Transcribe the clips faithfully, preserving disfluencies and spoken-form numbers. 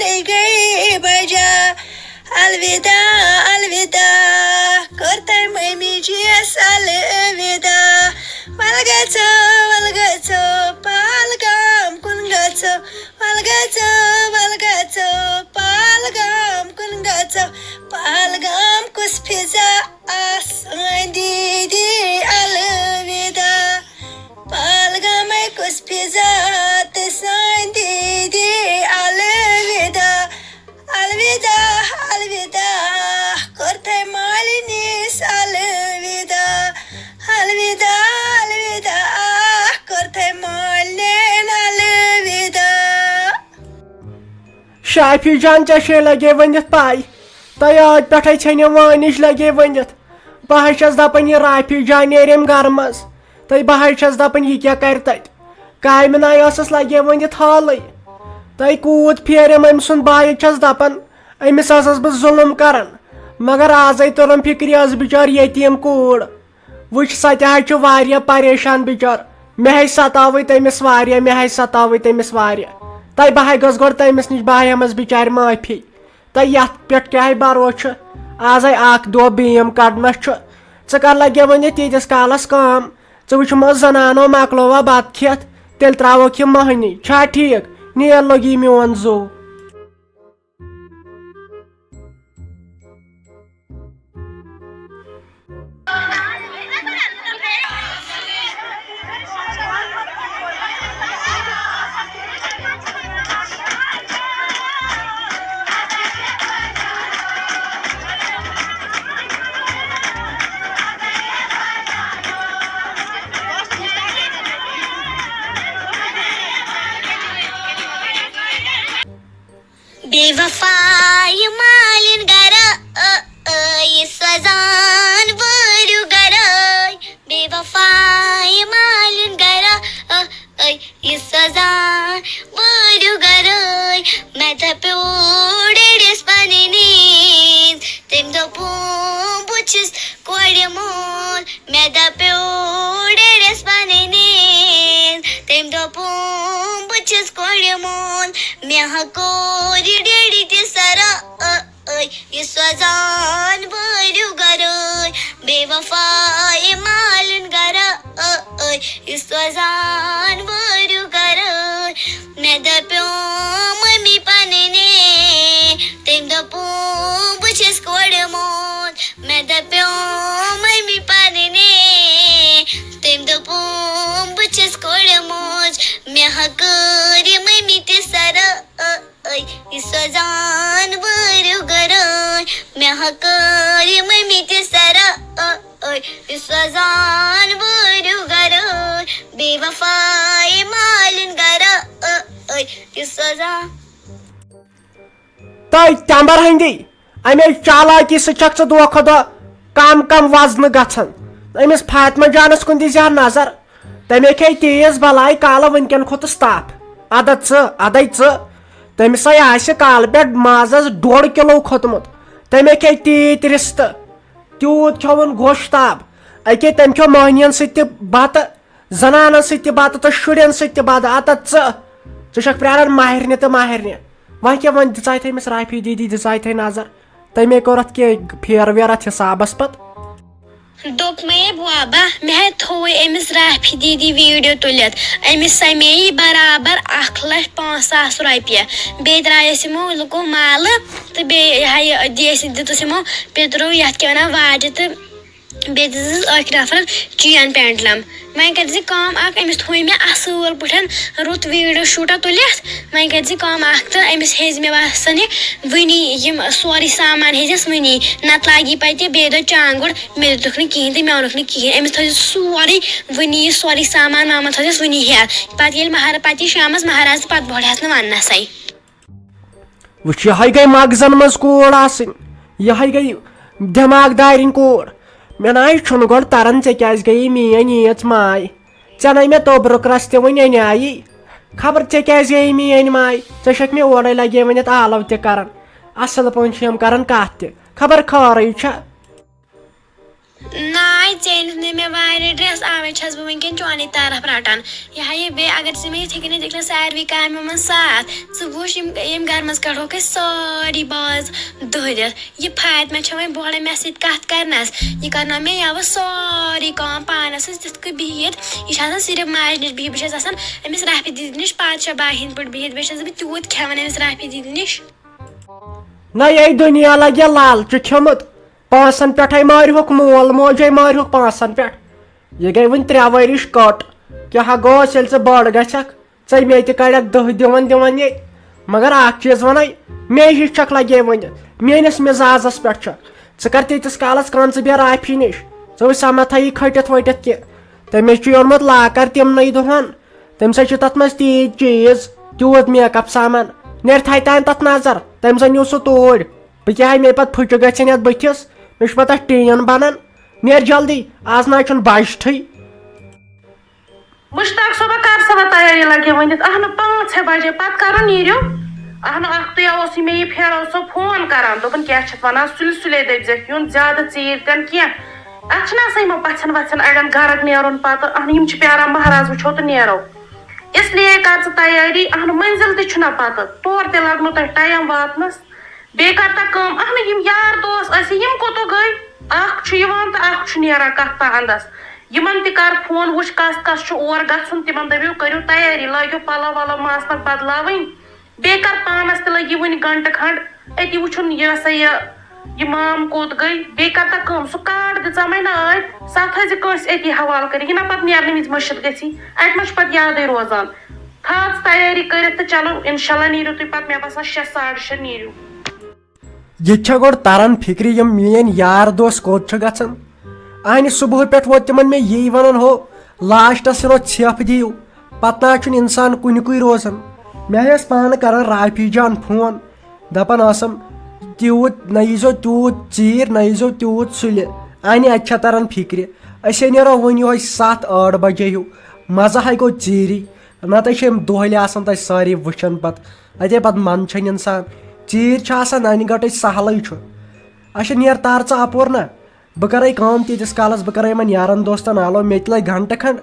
گٔے بجا۔ الوداع، الوداع، کوٚر تٔمۍ مٔمی جِیَس الوداع۔ وَلہٕ گژھو، وَلہٕ گژھو، پہلگام کُن گژھو۔ وَلہٕ گژھو، وَلہٕ گژھو، پہلگام کُن گژھو۔ پہلگام کُس فضا آسہٕ سٲنۍ دیٖدی الوداع۔ پہلگامے کُس فضا تہٕ سٲنۍ دیٖدی الوداع۔ الوداع، الوداع، کوٚر تٔمۍ مالِنِس الوداع۔ الوداع، الوداع، کوٚر تٔمۍ مالِنٮ۪ن الوداع۔ شافی جان، ژےٚ چھے لگے ؤنِتھ پاے، تۄہہِ ٲدۍ پٮ۪ٹھے ژھیٚنِم وٲنِج لگے ؤنِتھ۔ بہٕ حظ چھَس دَپان، یہِ رافی جان نیرِ أمۍ گرٕ منٛز، تہٕ بہٕ حظ چھَس دَپان، یہِ کیٛاہ کَرِ تَتہِ؟ کامہِ ناے ٲسٕس لگے ؤنِتھ حالٕے۔ تۄہہِ کوٗت پھیرِم أمۍ سُنٛد بایِک، چھَس دَپان، أمِس ٲسٕس بہٕ ظُلُم کران، مگر آزَے توٚرُم فِکرِ، ٲس بِچٲر یتیٖم کوٗر۔ وٕچھ، سۄ تہِ حظ چھِ واریاہ پریشان بِچٲر۔ مےٚ ہے ستاوٕے تٔمِس واریاہ، مےٚ ہے ستاوٕے تٔمِس واریاہ۔ تۄہہِ بہٕ ہے گٔژھ گۄڈٕ تٔمِس نِش، بہٕ ہے ہٮ۪مس بِچارِ معٲفی۔ تۄہہِ یتھ پٮ۪ٹھ کیٛاہ ہے بروسہٕ چھُ؟ آز ہے اکھ دۄہ بیٖم کڑنس چھُ۔ ژٕ کر لگے وۄنۍ یتھ تیٖتِس کالس کٲم؟ ژٕ وٕچھ، یِمو زنانو مۄکلووا بتہٕ کھٮ۪تھ، تیٚلہِ ترٛاووکھ یہِ مٔہنی۔ چھا ٹھیٖک؟ نیر لوٚگی میون زُو۔ بے وفا یہِ مالِن گرا، ٲ، ٲ، یہِ سوزان وٲرِو گرٲے۔ بے وفا یہِ مالِن گرا، ٲ، ٲ، یہِ سوزان وٲرِو گرٲے۔ مےٚ دپیو ڈیڈیس پننِس، تٔمۍ دوٚپُن بہٕ چھُس کورِ مول۔ مےٚ دپیو ڈیڈیس پننِس، تٔمۍ دوٚپُن بہٕ چھُس کورِ مول۔ مےٚ ہا کوٚر یہِ ڈیڈی تہِ سرا، ٲ، ٲے، یہِ سوزان وٲرِو گرٲے۔ بے وفا یہِ مالِن گرا، ٲ، ٲے، یہِ سوزان وٲرِو گرٲے۔ مےٚ دپیو ممی پننہِ، تٔمۍ دوٚپُن بہٕ چھَس کورِ مول۔ مےٚ دپیو ممی پننہِ، تٔمۍ دوٚپُن بہٕ چھَس کورِ موج۔ مےٚ ہا کٔر یہِ ممی تہِ سرا، ٲے، یہِ سوزان وٲرِو گرٲے۔ مےٚ ہا کٔر یہِ ممی تہِ سرا، ٲے، یہِ سوزان وٲرِو گرٲے۔ بے وفا یہِ مالِن گرا، ٲے، یہِ سوزان۔ تہٕ تمبر ہندی، امے چالاکی سۭتۍ چھکھ ژٕ دۄہ کھۄتہٕ دۄہ کم کم وزنہٕ گژھان۔ أمِس فاطمہ جانس کُن دِزِ ہا نظر، تٔمۍ کھے تیز بلاے کالہٕ وٕنکٮ۪ن کھوٚتُس تپھ۔ ادٕ ژٕ، ادے ژٕ، تٔمِس ہے آسہِ کالہٕ پٮ۪ٹھ مازس ڈۄڑ کِلو کھوٚتمُت۔ تٔمۍ کھے تیٖتۍ رِستہٕ، تیوٗت کھیوٚوُن گوشتاب۔ اکے تٔمۍ کھیوٚو مٔہنِین سۭتۍ تہِ بتہٕ، زنانن سۭتۍ تہِ بتہٕ تہٕ شُرٮ۪ن سۭتۍ تہِ بتہٕ۔ اتھ ژٕ، ژٕ چھکھ پراران ماہرنہِ تہٕ ماہرنہِ۔ وۄنۍ کیٛاہ، وۄنۍ دِژاے تھے أمِس رافی دیدی، دِژاے تھے نظر۔ تٔمے کوٚر اتھ کینٛہہ پھیر ویر اتھ حسابس پتہٕ۔ دوٚپمَے بوبا، مےٚ ہے تھووُے أمِس رافی دیدی ویٖڈیو تُلِتھ۔ أمِس سَمے یہِ برابر اَکھ لَچھ پانٛژھ ساس رۄپیہِ۔ بیٚیہِ درٛایَس یِمو لُکو مالہٕ تہٕ بیٚیہِ یہِ ہا یہِ دِیَس، دِتُس یِمو پِترو یَتھ کیٛاہ وَنان واجہِ تہٕ بیٚیہِ دِژٕس ٲخٕر آفرَن چین پینٛڈلَم۔ وۄنۍ کٔرۍ زِ کٲم اَکھ، أمِس تھوٚو مےٚ اَصٕل پٲٹھۍ رُت ویٖڈیو شوٗٹا تُلِتھ۔ وۄنۍ کٔرۍ زِ کٲم اَکھ تہٕ أمِس ہیٚزِ مےٚ باسان یہِ وٕنی، یِم سورُے سامان ہیٚزٮ۪س وٕنی، نَتہٕ لاگہِ یہِ پَتہٕ بیٚیہِ دۄہ چانٛگُڑ، مےٚ دِتُکھ نہٕ کِہیٖنۍ تہٕ مےٚ اوٚنُکھ نہٕ کِہیٖنۍ۔ أمِس تھٲیزِ سورُے وٕنی، یہِ سورُے سامان وامان تھٲیزٮ۪س وٕنی ہٮ۪تھ۔ پَتہٕ ییٚلہِ مہر-، پَتہٕ یی شامَس مہراز تہٕ پَتہٕ بوٚڑ ہٮ۪س نہٕ وَننَسَے۔ وٕچھ، یِہوٚے گٔے مغزن منٛز کوٗر آسٕنۍ، یِہوٚے گٔے دٮ۪ماغ دارِنۍ کوٗر۔ مےٚ نہ حظ چھُنہٕ گۄڈٕ تران، ژےٚ کیٛازِ گٔیی میٛٲنۍ ییٖژ ماے؟ ژےٚ نَے مےٚ توٚبرُک رس تہِ وٕنہِ اَنیٛایی۔ خبر ژےٚ کیٛازِ گٔیی میٛٲنۍ ماے؟ ژےٚ چھَکھ مےٚ اورَے لگے وۄنۍ یَتھ آلو تہِ کران۔ اَصٕل پٲٹھۍ چھِ یِم کران کَتھ تہِ۔ خبر خٲرٕے چھا؟ ناے ژےٚ أنِتھ نہٕ مےٚ واریاہ ڈرٛٮ۪س، اَوَے چھَس بہٕ وٕنکٮ۪ن چونٕے طرف رَٹان۔ یہِ ہا یہِ بیٚیہِ اگر ژٕ مےٚ یِتھَے کٔنۍ دِکھ نہ ساروی کامہِ منٛز ساتھ، ژٕ وٕچھ یِم ییٚمہِ گَرٕ منٛز کَڑہوکھ أسۍ سٲری باز دٔہرِتھ۔ یہِ فاطمہ چھےٚ وۄنۍ بۄہڑے مےٚ سۭتۍ کَتھ کَرنَس۔ یہِ کَرنٲو مےٚ یَوٕ سٲرٕے کٲم پانَس سۭتۍ تِتھ کٔنۍ بِہِتھ۔ یہِ چھےٚ آسان صرف ماجہِ نِش بِہِتھ۔ بہٕ چھَس آسان أمِس رافی دیدِ نِش پادشاہ باہہِ ہِنٛدۍ پٲٹھۍ بِہِتھ۔ بیٚیہِ چھَس بہٕ تیوٗت کھٮ۪وان أمِس رافی دیدِ نِش۔ نہ، یہِ دُنیا لگہِ لال، ژٕ کھیوٚمُت پانٛژن پٮ۪ٹھے مٲرِہُکھ مول موجے مٲرِہُکھ پانٛژن پٮ۪ٹھ۔ یہِ گٔے وُنہِ ترٛےٚ ؤرِش کٔٹ۔ کیٛاہ گوس ییٚلہِ ژٕ بٔڑ گژھکھ؟ ژےٚ مے تہِ کڑکھ دٔہ دِوان دِوان یے۔ مگر اکھ چیٖز ونے، مے ہِش چھکھ لگے ؤنِتھ۔ میٲنِس مزازس پٮ۪ٹھ چھکھ۔ ژٕ کر تیٖتِس کالس کٲم، ژٕ بیٚہہ رافی نِش۔ ژٕ وٕچھ سا مہ تھٲیی کھٔٹِتھ ؤٹِتھ کینٛہہ۔ تٔمِس چھُ یورمُت لاکر تِمنٕے دۄہن۔ تٔمِس حظ چھِ تَتھ منٛز تیٖتۍ چیٖز، تیوٗت میک اپ سامان۔ نیرِ تھایہِ تام تَتھ نظر، تٔمۍ زَن نیوٗ سُہ توٗرۍ۔ بہٕ کیٛاہ ہے، مےٚ پَتہٕ پھُچہِ گژھن یَتھ بٕتھِس، مےٚ چھُ پَتہٕ اَتھ ٹین بَنان۔ نیرِ جلدی، آز نہ حظ چھُنہٕ بَجٹھٕے۔ مشتاق صٲبہ، کر سا وۄنۍ تیٲری لگے ؤنِتھ؟ اہنُو، پانٛژھ ہے بجے، پتہٕ کرو نیٖرِو۔ اہنُو، اکھتُے اوسُے مےٚ یہِ پھیرو سُہ فون کران، دوٚپُن، کیٛاہ چھَتھ وَنان، سُلہِ سُلے دٔپۍ زٮ۪کھ یُن، زیادٕ ژیٖرۍ تہِ نہٕ کینٛہہ۔ اَتھ چھِنہٕ آسان یِمن پَژھٮ۪ن وَژھٮ۪ن اَڑٮ۪ن گرک نیرُن پتہٕ، اہنُو، یِم چھِ پیاران مہراز وٕچھو تہٕ نیرو۔ اس لیے کر ژٕ تیٲری، اہنُو، مٔنزِل تہِ چھُنہ پتہٕ، تور تہِ لگنو تۄہہِ ٹایم واتنس۔ بیٚیہِ کر تہ کٲم، اہنُو، یِم یار دوس ٲسۍ، یِم کوٚتو گٔے؟ اکھ چھُ یِوان تہٕ اکھ چھُ نیران کتھ تہ اندس۔ یِمن تہِ کر فون، وٕچھ کس کس چھُ اور گژھُن، تِمن دٔپِو، کٔرِو تیٲری، لٲگِو پلو ولو ماس پتہٕ بدلاوٕنۍ۔ بیٚیہِ کر پانس تہِ لٔگِو وُنہِ گنٹہٕ کھنڈ أتی وٕچھُن، یہِ ہسا یہِ، یہِ مام کوٚت گٔے۔ بیٚیہِ کر تہ کٲم، سُہ کارڈ دِژامے نہ أتۍ، سۄ تھٲیزِ کٲنٛسہِ أتی حوالہٕ کٔرِتھ، یہِ نہ پتہٕ نیرنہٕ وِزِ مٔشِتھ گژھی، اتہِ ما چھُ پتہٕ یادٕے روزان۔ تھاو ژٕ تیٲری کٔرِتھ تہٕ چلو، انشاءاللہ نیٖرِو تُہۍ پتہٕ، مےٚ باسان، شےٚ ساڑٕ شےٚ نیٖرِو۔ ییٚتہِ چھا گۄڈٕ تران فکرِ، یِم میٲنۍ یار دوس کوٚت چھِ گژھان؟ اہنہِ صبحہٕ پٮ۪ٹھ ووت تِمن مےٚ یی ونان، ہو لاسٹس یِنو ژھٮ۪پھ دِیِو، پتہٕ نہ حظ چھُنہٕ انسان کُنہِ کُے روزان۔ مےٚ ٲسۍ پانہٕ کران رافی جان فون، دپان ٲسم، تیوٗت نہ ییٖزیو تیوٗت ژیٖرۍ، نہ ییٖزیو تیوٗت سُلہِ۔ اہنہِ اتہِ چھا تران فکرِ، أسۍ ہے نیرو وۄنۍ یِہوے ستھ ٲٹھ بجے ہیوٗ، مزٕ ہاے گوٚو ژیٖری۔ نتہٕ چھِ یِم دۄہلہِ آسان تتہِ سٲری وٕچھان پتہٕ۔ اتے پتہٕ منٛد چھنہٕ انسان۔ ژیٖرۍ چھِ آسان انہِ گٹٕچ سہلٕے چھُ۔ اچھا، نیر تار ژٕ اپور نا۔ بہٕ کرے کٲم تیٖتِس کالس، بہٕ کرے یِمن یارن دوستن آلو، مےٚ تہِ لگہِ گھنٹہٕ کھنڈ۔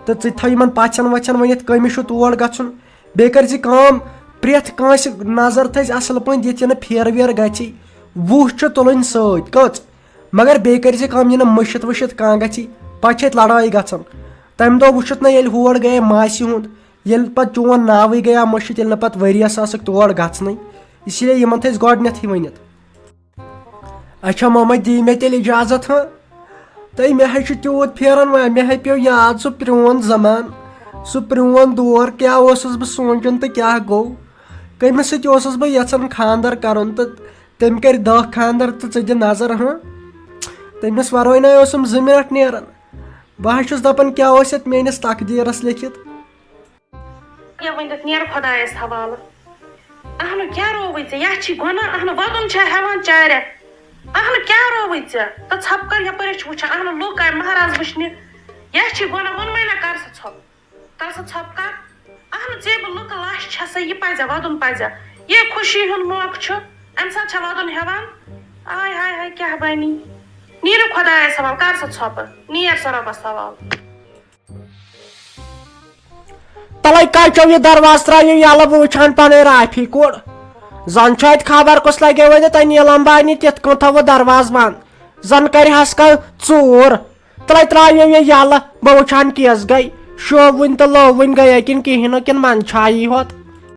تہٕ ژٕ تہِ تھاو یِمن پژھن وژھن ؤنِتھ کٔمِس چھُ تور گژھُن۔ بیٚیہِ کٔرۍ زِ کٲم، پرٛٮ۪تھ کٲنٛسہِ نظر تھٲے زِ اصل پٲٹھۍ دِتھ، یہِ نہٕ پھیرٕ ویرٕ گژھی۔ وُہ چھِ تُلٕنۍ سۭتۍ، کٔژ؟ مگر بیٚیہِ کٔرۍ زِ کٲم، یہِ نہٕ مٔشِتھ ؤشِتھ کانٛہہ گژھی، پتہٕ چھِ ییٚتہِ لڑٲے گژھان۔ تمہِ دۄہ وُچھُتھ نہ ییٚلہِ ہور گٔیے ماسہِ ہُنٛد، ییٚلہِ پتہٕ چون ناوٕے گٔیو مٔشِتھ، ییٚلہِ نہٕ پتہٕ ؤریَس ٲسٕکھ تور گژھنٕے۔ اسی لیے یِمن تھٲے زِ گۄڈٕنٮ۪تھٕے ؤنِتھ۔ اچھا ماما، دی مےٚ تیٚلہِ اجازت، ہاں؟ تہٕ مےٚ حظ چھُ تیوٗت پھیران وۄنۍ، مےٚ حظ پیوٚو یاد سُہ پرٛون زمان، سُہ پرٛون دور، کیٛاہ اوسُس بہٕ سونٛچان تہٕ کیٛاہ گوٚو۔ کٔمِس سۭتۍ اوسُس بہٕ یژھان خانٛدر کرُن تہٕ تٔمۍ کرِ دَہ خانٛدر تہٕ ژٕ دِ نظر، ہاں؟ تٔمِس ورٲے نَے اوسُم زٕ منٹ نیران۔ بہٕ حظ چھُس دپان، کیٛاہ اوس یتھ میٲنِس تقدیرس لیکھِتھ؟ یہِ ؤنِتھ نیر خۄدایس حوالہٕ۔ اہنُو، کیٛاہ رووُے ژےٚ؟ یتھ چھی گۄناہ، اہنُو، ودُن چھا ہٮ۪وان چارٮ۪تھ؟ اہنُو، کیٛاہ رووُے ژےٚ؟ تہٕ ژھۄپہٕ کر یپٲرۍ چھِ وٕچھان، اہنُو، لُکھ آے مہراز وٕچھنہِ۔ یتھ چھی گۄناہ، ووٚنمَے نہ، کر سا ژھۄپہٕ۔ کر سا ژھۄپہٕ کر۔ اہنُو، ژےٚ بہٕ لُکہٕ لش چھسے، یہِ پزیا ودُن پزیا؟ یہِ خوشی ہُنٛد موقعہٕ چھُ، امہِ ساتہٕ چھا ودُن ہٮ۪وان؟ آے ہاے ہاے، کیٛاہ بنی؟ نیٖرِو خۄدایس حوالہٕ، کر سا ژھۄپہٕ، نیر سا رۄبس حوالہٕ۔ تلے کتہِ چھو یہِ دروازٕ ترٲیِو یلہٕ، بہٕ وٕچھان پنٕنۍ رافی کوٚر۔ زن چھُ اتہِ خبر کُس لگیو وۄنۍ تۄہہِ نیٖلم بارنہِ تِتھ کٔنۍ تھوٚوٕ دروازٕ بنٛد۔ زن کرِ ہس کانٛہہ ژوٗر۔ تلے ترٲیِو یہِ یلہٕ، بہٕ وٕچھان کِژھ گٔے۔ شوبوٕنۍ تہٕ لووٕنۍ گٔیے کِنہٕ کِہیٖنۍ نہٕ، کِنہٕ منٛدچھایی ہوت۔